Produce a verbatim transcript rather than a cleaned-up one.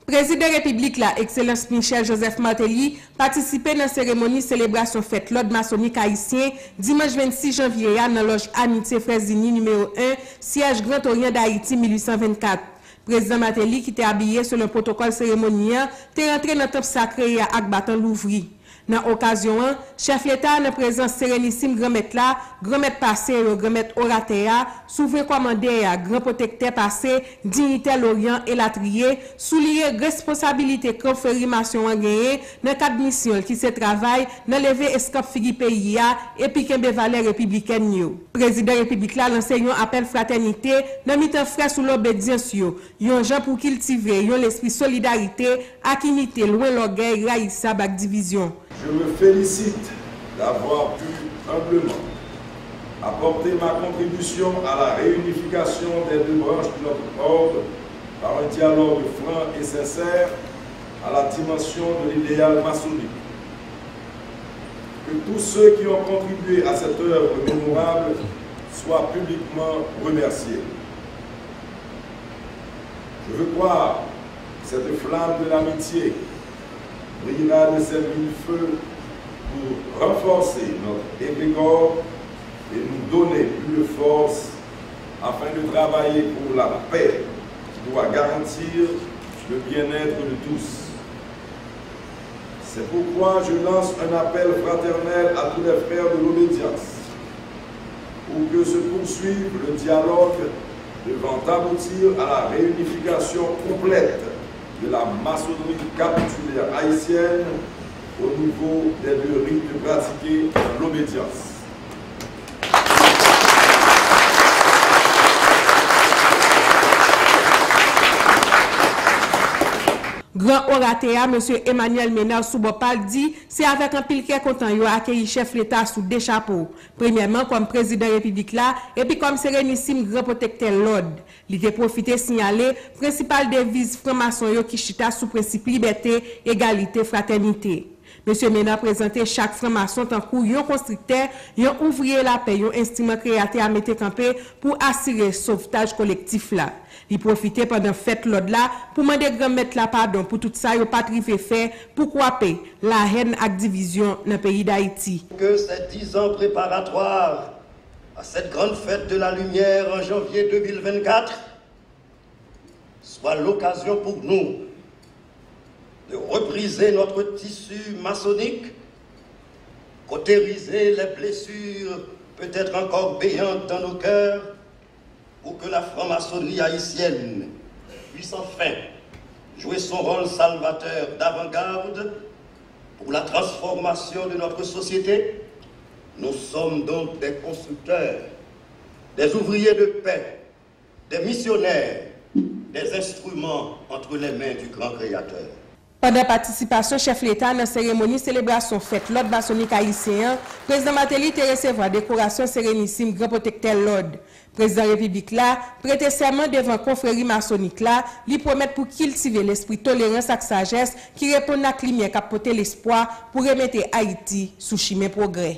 Prezidan Repiblik la, Ekselans Michel Joseph Martelly, patisipe nan seremoni selebrasyon fèt Lòd Masonik Ayisyen, dimanch vennsis janvye a, nan lòj Amitye Frèzini nimewo en, syèj Grand Orient d'Haïti, mil uit san vennkat. Prezidan Martelly, ki te abiye selon pwotokòl seremoni an, te rantre nan tanp sakre a ak batan louvri. Nan okazyon an, chèf leta, nan prezans serenisim Granmèt la, Granmèt pase yo, Granmèt oratè a, Souvren kòmandè a, Gran Pwotektè pase, diyitè Loryan, elatriye, souliye responsabilite Konfrè Masyon an genyen nan kad misyon l ki se travay nan leve eskanp figi peyi a epi kenbe valè repiblikèn yo. Prezidan Repiblik la lanse yon apèl fratènite nan mitan frè sou lobedyans yo, yon jan pou kiltive yon lespri solidarite ak inite lwen lògèy rayisab ak divizyon. Je me félicite d'avoir pu humblement apporter ma contribution à la réunification des deux branches de notre ordre par un dialogue franc et sincère à la dimension de l'idéal maçonnique. Que tous ceux qui ont contribué à cette œuvre mémorable soient publiquement remerciés. Je veux croire que cette flamme de l'amitié brillera de ses mille feux pour renforcer notre égrégore et nous donner plus de force afin de travailler pour la paix qui doit garantir le bien-être de tous. C'est pourquoi je lance un appel fraternel à tous les frères de l'obédience pour que se poursuive le dialogue devant aboutir à la réunification complète de la maçonnerie capitulaire haïtienne au niveau des deux rites pratiqués dans l'obédience. Gran oratè a, mesye Emmanuel Ménard, sou bò pa l, di se avèk anpil kè kontan yo akeyi chèf leta sou de chapo, premyèman kòm prezidan repiblik la epi kòm serenisim gran pwotektè lòd. Li te pwofite siyale prensipal deviz franmason yo ki chita sou prensip libète, egalite, fratènite. Mesye Ménard prezante chak franmason tankou yon konstriktè, yon ouvriye lapè, yon enstriman kreyatè a mete kanpe pou asire sovtaj kolektif la. Li pwofite pandan fèt lòd la pou mande Granmèt la padon pou tout sa yo pa t rive fè pou kwape lahèn ak divizyon nan peyi Dayiti. Que ces dix ans préparatoires à cette grande fête de la lumière en janvier deux mille vingt-quatre soit l'occasion pour nous de rebriser notre tissu maçonnique, cautériser les blessures peut-être encore béantes dans nos cœurs, pour que la franc-maçonnerie haïtienne puisse enfin jouer son rôle salvateur d'avant-garde pour la transformation de notre société. Nous sommes donc des constructeurs, des ouvriers de paix, des missionnaires, des instruments entre les mains du grand Créateur. Pandan patisipasyon chèf leta nan seremoni selebrasyon fèt Lòd Masonik Ayisyen an, Prezidan Martelly te resevwa dekorasyon serenisim Gran Pwotektè Lòd. Prezidan Repiblik la prete sèman devan konfreri masonik la, li pwomèt pou kiltive lespri tolerans ak sajès ki reponn ak limyè k ap pote lespwa pou remete Ayiti sou chimen pwogrè.